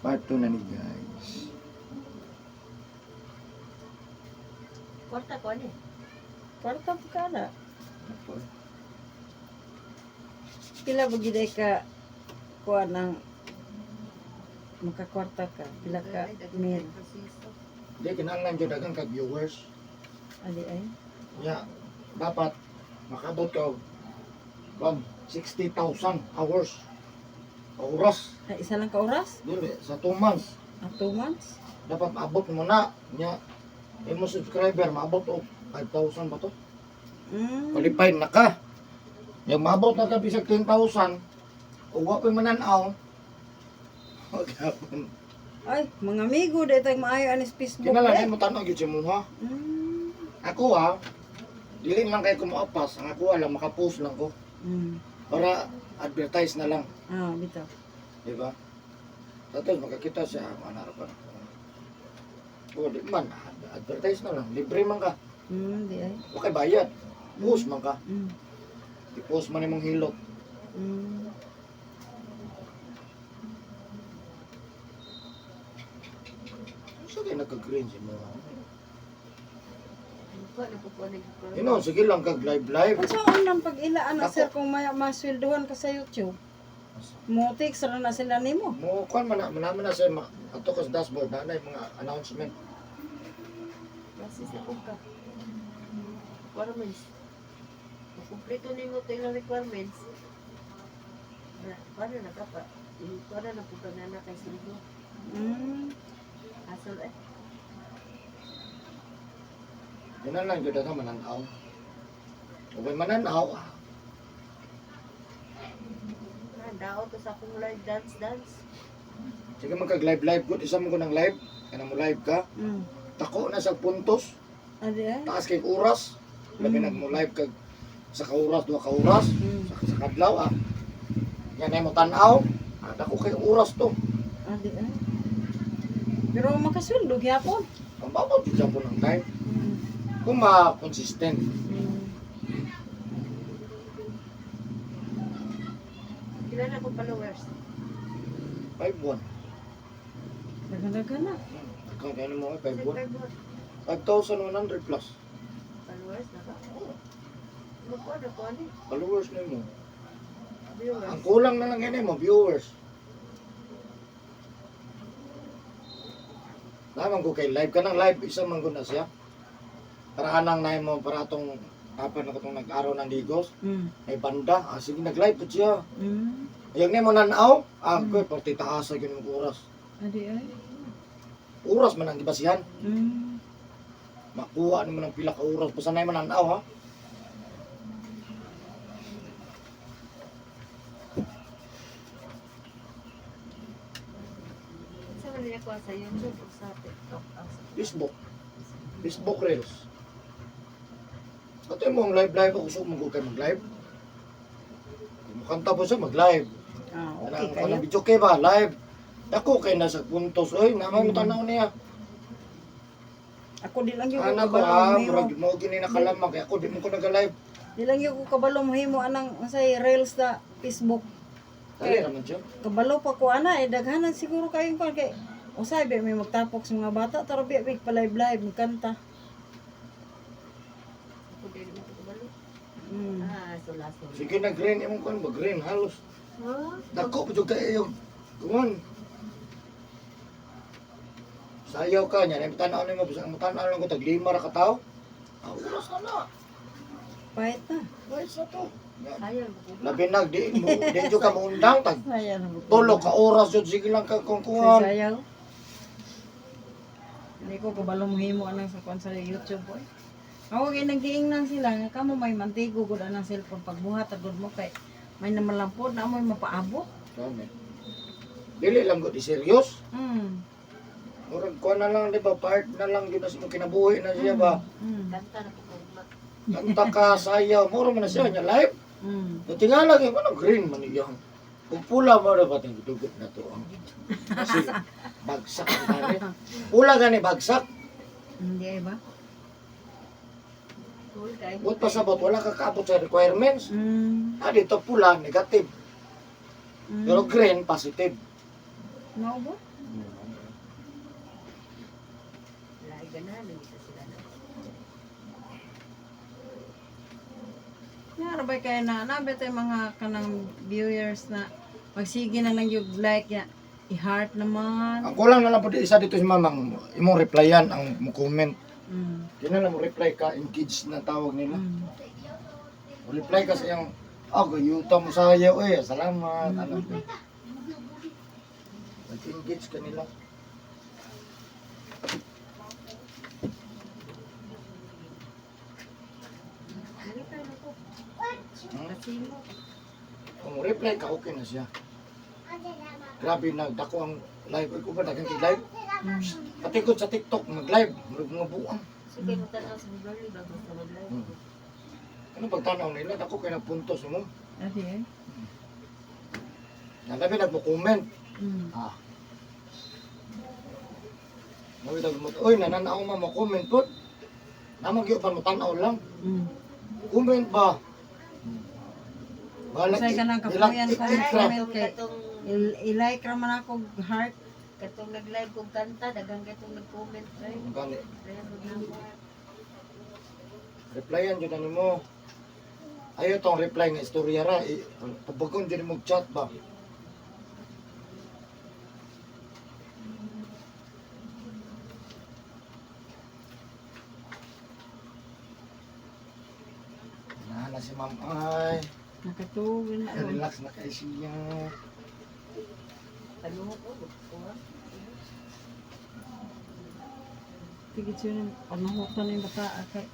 Part 2 na ni, guys. Kwarta ko ani. Kwarta po ka na. Ako, eh. Pila ba gid ay ka kuha ng makakwarta ka? Pila ka mil? Di, kinahanglan jud daghang kag viewers. Ali ay. Ya, dapat makabot ka og kuan 60,000 hours. Oras. Ay, isa lang ka oras? Dili sa 2 months. Ah, 2 months? Dapat maabot mo na. Nya, imo subscriber maabot og 5,000 ba to? Qualified na ka. Yung maabot na ka bisag 10,000, ug wa pa'y mananaw. Wag hapon. Ay, mga amigo, dahil tayo maayo anis Facebook. Kinahanglan Eh. mo tan-aw gyud si muha. Ako ha, dili man kay kumuapas, ang ako lang makapost lang ko para advertise na lang, Ah, bitaw. di ba? Tapos makakita siya, manara pa. O, di man, advertise na lang, libre man ka. Di ay. Okay, bayad. Post man ka. I-post man imong hilot. Sa kay nagka-green si mo. Kuha na po ko ani. Sige lang kag live live. Unsa unang pag-ila ana Ako. sir kung may masweldohan ka sa YouTube? Mo text ra na sila nimo. Mo kuan man na man na sa ato ka sa dashboard na na yung mga announcement. Process na po ka. Requirements. Makumpleto nimo to ilang requirements. Na, paano na ka pa? Kuha na po ka na na kay silbo. Asol eh. Yun na lang gyud ka mananaw. Ug may mananaw, ah, Ah, dao to sa akong live dance dance. Sige man kag live live good isa mo ko ng live. Kana mo live ka. Tako na sa puntos, Adi ay. taas kay oras. Labi nag mo live kag sa ka oras, duha ka oras, sa kadlaw ah. Yan ay mo tan-aw. Ah, dako kay oras to. Adi ay. Pero makasweldo gyapon. Ang babaw jud po ng time. Kung ma-consistent. Kailan ako followers? 5-1. Daghan-daghan na. Kaya kaya mo, 5-1. Five one. 5,100 plus. Followers na ka? Oh, Magkuha na ko ani. followers na mo. Viewers. Ang kulang na lang yan mo, viewers. Naman ko kay live ka ng live, isa man ko na siya. Para anang na mo, para atong kapan na katong nag-araw ng Digos, may banda, ah, sige nag-live po siya. Ayag na mo nanaw, ah, ko, parte taas sa ganun oras. Adi ay. Oras man ang gibasihan. Makuha naman ang pila ka oras, basta na mo nanaw ha. Sa man niya kuha sa YouTube o sa TikTok? Ah, Facebook. Facebook Reels. Ato mo ang live live ako so mo kay mag-live. Kung mukanta po siya mag-live. Ah, okay Kanang kayo. kanang video kay ba live. Dako kay nasa puntos oy naman mo tanaw niya. Ako di lang yung Ana ko kabalo ah mahimo. murag mo gini nakalamang kay ako di mo ko naga-live. Di lang yung kabalo mahimo anang unsay reels sa Facebook. Dali raman siya. Kabalo pa ko ana eh daghanan siguro kayong kuan kay usay ba may magtapok sa mga bata taro biya big pa live live magkanta. Ako din mo ko kabalo. Ah, so last one. Sige na green imong kuan ba green halos. Huh? Dako pa jud kay yung kuan. Sayaw ka niya, nang tanaw nimo basta ang tanaw lang ko tag lima ra ka tawo. Ah, oras na na. Pahit na. Wait sa to. Nga, Sayang ko ba? Labi nag di mo di jud ka moundang tag Sayang na buko. tulo ka oras jud sige lang ka kung kuan. Sayaw. Hindi ko kabalo mahimo anang sa kuan sa YouTube boy. Ako kay naggiingnan sila nga kamo may mantigo gud anang cellphone pagbuhat agud mo kay may namalampod na mo'y mapaabot. Kani. Dili lang gud serious. Murag kuan na lang di ba part na lang gyud na sa imong kinabuhi na siya ba. Kanta na po ko. Kanta ka sayaw muro man na siya nya live. Tingala kay man green man iyang. Kung pula mo na ba ting dugot na to ang. Kasi bagsak ang gani. Pula gani bagsak. Hindi ay ba? Cool kay. But pasabot wala ka kaabot sa requirements. Ah, dito pula negative. Pero green positive. Mao ba? Lahi ganahan lang kita sila na. Nga ba kaya na nabe tay mga kanang viewers na magsige na lang yung like ya i-heart naman. Ang kulang na lang po di isa dito si mamang imong replyan ang mo comment. Kina lang mo reply ka, engage na tawag nila. Mo reply ka sa iyang oh, gayuta mo sayo eh, salamat. Ano. Nag-engage ka nila. Nalipay na ko. Hmm? Kasimo. Kung reply ka, okay na siya. Grabe na, dako ang live. Uy, kung ba daghang kay live? Pati ko sa TikTok, mag-live. Murag mga buang. Sige mo tanaw sa Beverly bago sa mag-live. Ano pagtanaw nila? Dako kay nagpuntos mo. Adi eh. Nalabi nagmo-comment. Ah. Nabi mo, uy, nananaw ma mo comment po. Namang gyud pa mo tanaw lang. Comment ba? Bahala Usay ka ng kapuyan ilang ko. ik- ik- Comment kay Katong i-like ra man ako heart. katong nag-live kong kanta, daghang katong nag-comment ay. Ang gani. Kaya mag Replyan jud ani mo. Ayo tong reply nga istorya ra, pabagon jud mo chat ba. Na si ma'am ay. Nakatuwin na. Relax na kay siya. Paluhok ko, kuha. Tigit siya ng panuhutan na yung bata. Kay,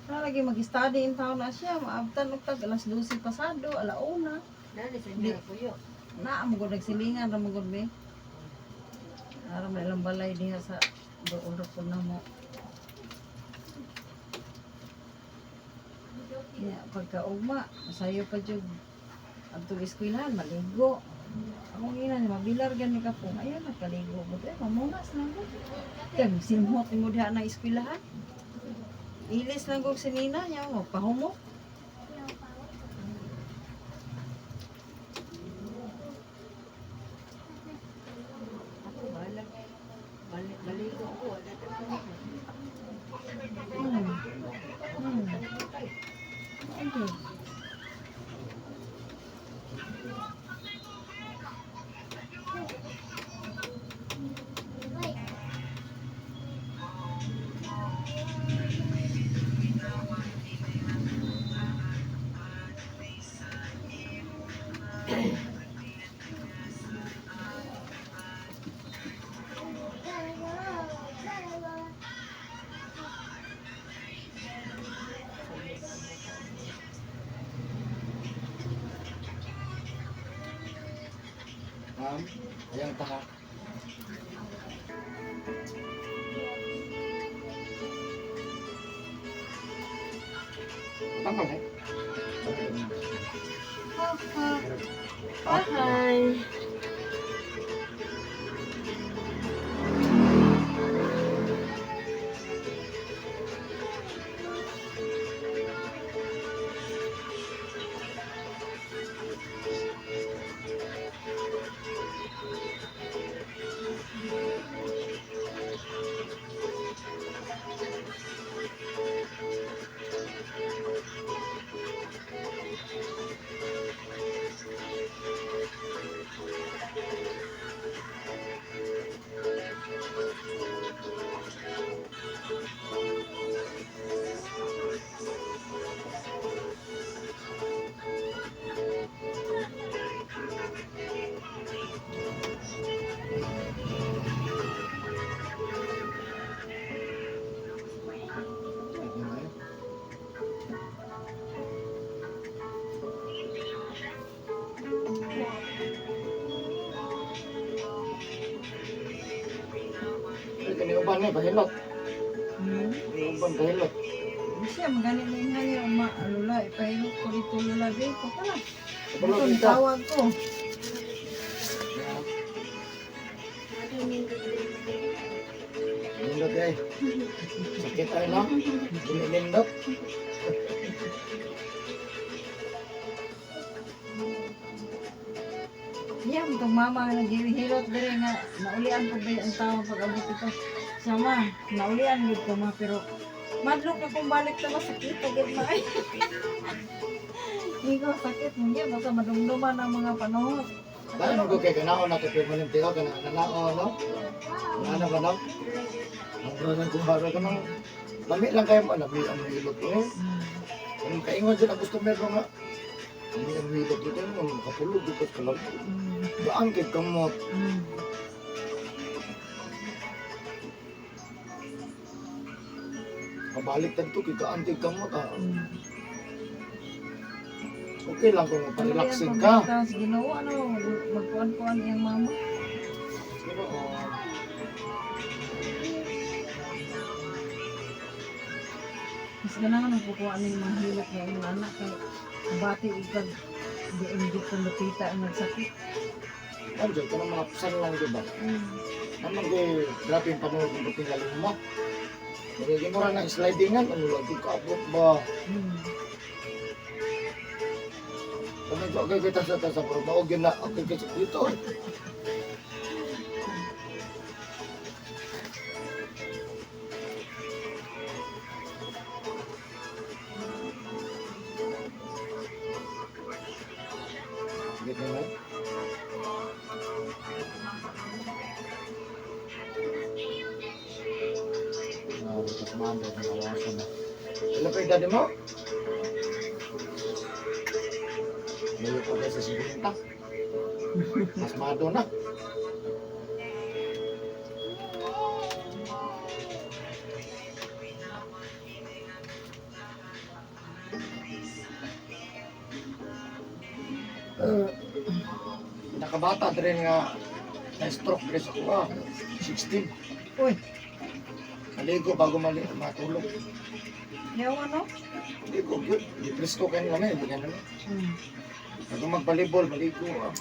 wala lagi mag-study in town na siya. Maabtan og tag alas 12 pasado, alauna. Nani sa inyo kuyo. Na, mo gud nagsilingan ra mo gud be. Ara may ilang balay diha sa doon ra po na mo. Ya, pagka ugma, sayo pa jud adtong eskwelahan maligo. Akong ina ni mabilar gani ka po. Ayan nakaligo mo eh mamunas lang ko. Kay simhot mo diha na eskwelahan. Ilis lang kog sinina niya mo pahumok. Ako bahala. Maligo ko, wala na ko. Okay. Ma'am, ayang taha. Tama eh. Bye. Ay, kani uban ni bahilot. Kani uban bahilot. Siya, magaling na yung hangin, uma, alula, ipahilot ko dito, lula, be, ko pala. Kabalo Ito, kita. tawag ko. Nindot ay. Sakit ay no. Dili nindot. Iya, Itong mama nga naghihilot diri nga naulian ko ba ang tao pag abot ito. Siya ma, naulian gid ko ma pero madlok na kung balik ta masakit agad ma. Hindi ko sakit mo niya basta madumduman ang mga panahon. Dahil mo kay ganaon na to permanente ka kana nanao no. Ano ba no? Ang grabe kung haro ka nang lami lang kayo mo lami ang hilot eh. Ang kaingon jud ang customer ko nga. Lami ang hilot dito mo makapulog jud ka lang. Daan kay kamot. Kabalik tadto kay gaan kay kamot ah. Okay lang kung pa-relaxing ka. Tapos Ginoo ano magkuan-kuan iyang mama. Pero oh, Mas ganahan ang kukuha ning mga hilot nga imong anak kay bati ikag diin gid kang lupita ang nagsakit. andiyan ka ng mga pesan lang di ba? Naman kay grabe yung panood ng pagtingaling mo. Kaya mo na slidingan, ano lagi ka abot ba? Kami ko okay kita sa sa pero maog yun na okay kita dito. Gitu na. Ah, bukas mando, nawasan na. Ilan pa yung daddy mo? Layo pa ba sa 50? Pasmado na. Nakabata din nga na-stroke din sa kuha. 16. Uy, Maligo bago matulog. yawa no? Maligo, yun. Di presko kayo naman, hindi ka naman. Bago magbalibol, maligo. Ah.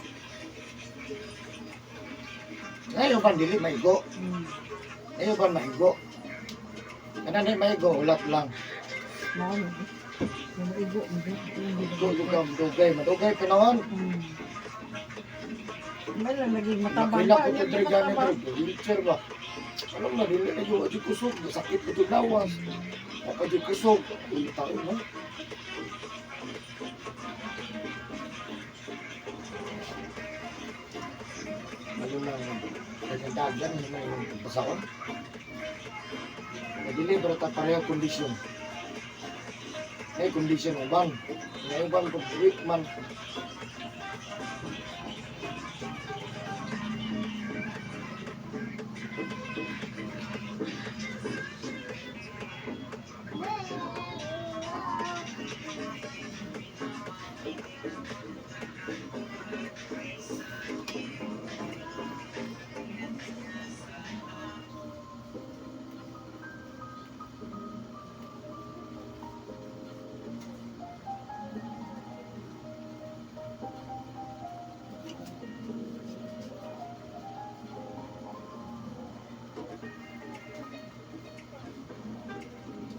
Ngayon ba, dili maigo? Ngayon ba maigo? Kana ni maigo, ulat lang. Mao no. Yung igo, igo. Igo, yung ka, madugay. Madugay pa naman. May lang lagi matabang Nakilak pa. ko ito, Yung dre, gani, matabang. dre. Wheelchair ba? Alam na, dili na yung adyo kusog. Sakit ko ito lawas. Ako adyo kusog. Uy, tao mo. Ano na, dagan-dagan, ano na yung pagpasaon. Nag-deliver ta pareho kondisyon. May kondisyon uban. May uban kung weak man.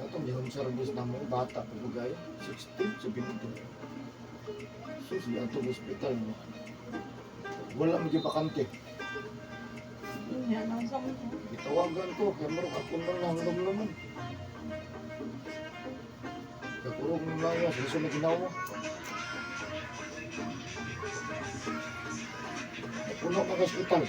Ito, may home service na mo, bata pa bugay, 16, 17. So, siya ato hospital mo. Wala mo di bakante. Yan ang sa mga. Gitawagan ko, kaya meron ako nang nanglam naman. Kakurog ng lawas, gusto na ginawa. Puno ng hospital.